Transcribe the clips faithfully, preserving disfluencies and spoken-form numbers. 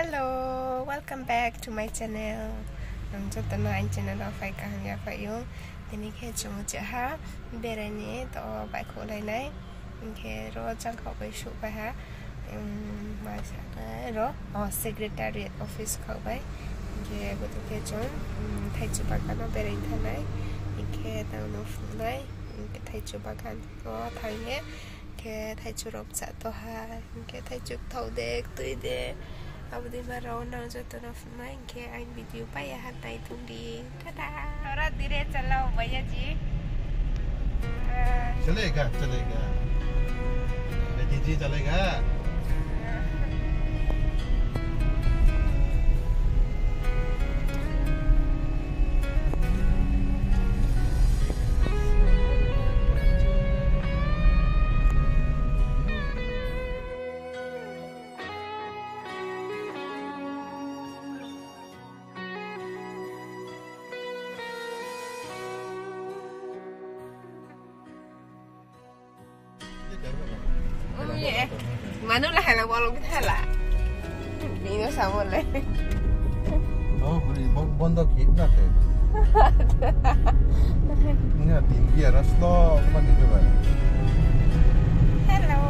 Hello, welcome back to my channel. Nang joto no aini channel wo phai kaham ya phai ou. Tini khe chung cheha berai ni to baihkhouh lai nai. Hing khe ro changkhaoh bai suh bai ha. Ro secretariat office khaoh bai. Hing khe bo tini khe chung thaichu bagan no berai thanng nai. Hing khe nang no phnuh nai. Hing khe thaichu bagan wo thanng ye. Khe thaichu rao bsa to ha, hing khe thaichu kthao de, ktui de. Abo dei ma rao nang joto no phnuh nai, hing khe aini video pai ya ha nai tong di. Tata. Ora dire chalao baiya ji. Chalega, chalega. Betin ji chalega. Manu la hai la, walong khe thala. Bini samo le. Oh, buri, bon-, bondo khit na khe. Nga tin dia ras lo, mani ke ba. Hello.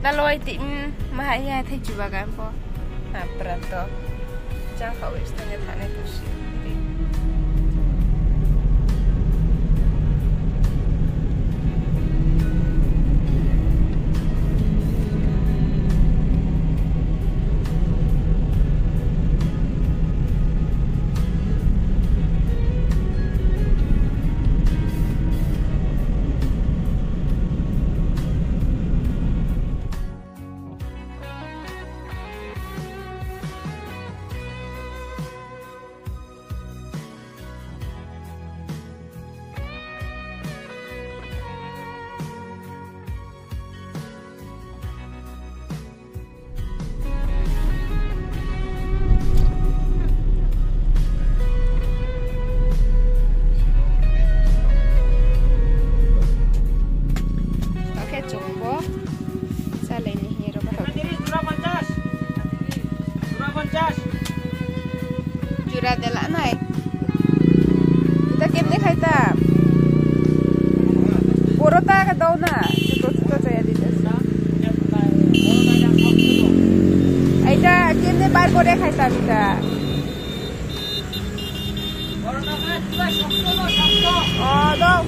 Naloi ti, mm, mahai ya thaichu bagan pho. Ha, prato. Chang khaoh bai stang ya thane pusi. Oke, chungbo. Salai ni hini ro ba. Jura de la nai. Ita kemne khai ta? Porota ka dau na. Chuto chuto chaya di ta. Aita kemne bar kore khai ta bita. O, dau.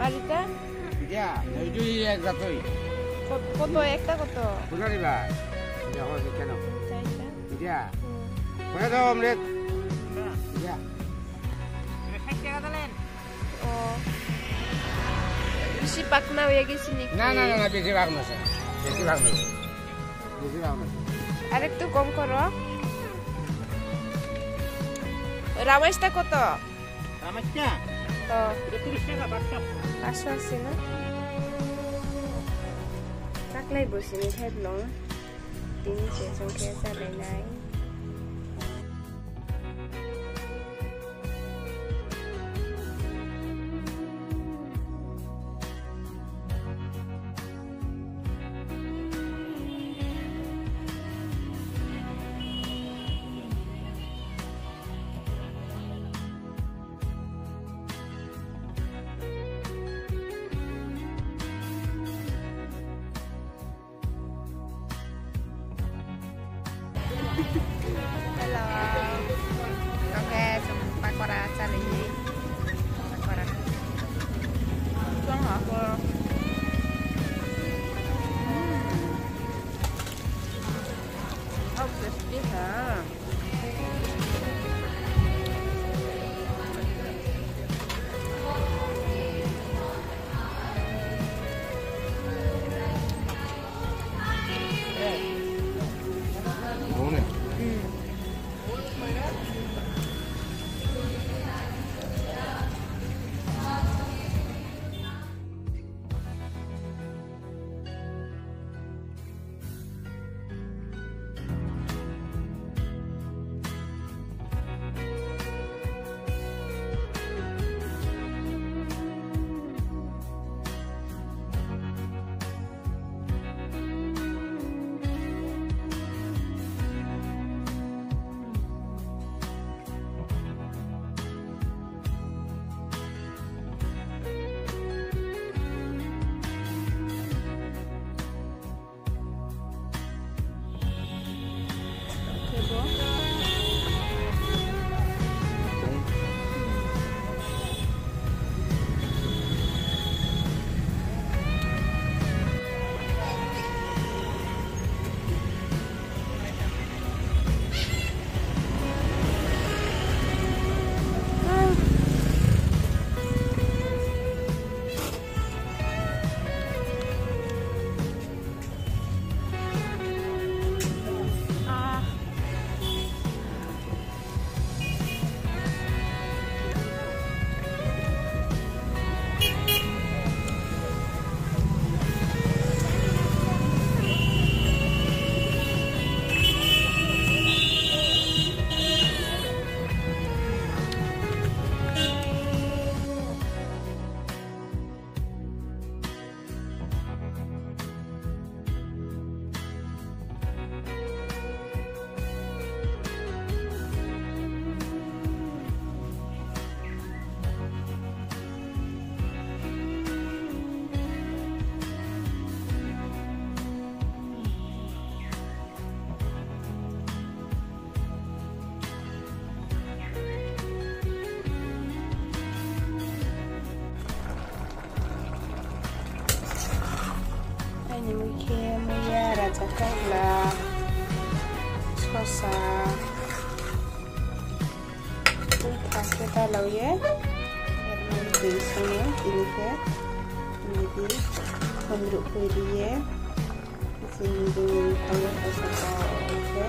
Arita? Dia, nujui ek jatoi. Kot-, koto ekta koto? Kunari ba? Dia, hor keno? Dia. Hmm. Kore do omlet? Dia. O. Bisi pakna hoye gesi ni ki? Na, na, na, na, bisi pakna se. Bisi pakna se. Bisi pakna se. Arektu kom koro. Ramesta koto? Ramesta? O. Itu tiris taka, bakso. Bakso ase na? Taklai bo sini thai blong. Tini se song khe salai nai. Chakhaila, sosa, tui tha khe ta lau ye, ermani tui song ye, tini khe, nai di, khondruh khui ri ye, chini bini thang ye, sosa khe,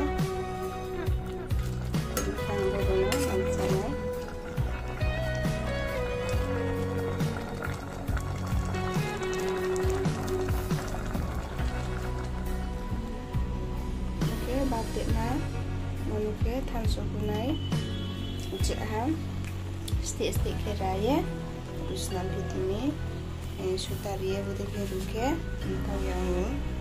tini khe ang bo no ang chánai. Khe bak tena, mani khe thanso kunai, je ha, steh steh khe ra ye, rusnam phi tini, sutar ye, bodei khe ru khe, mthao ya ou.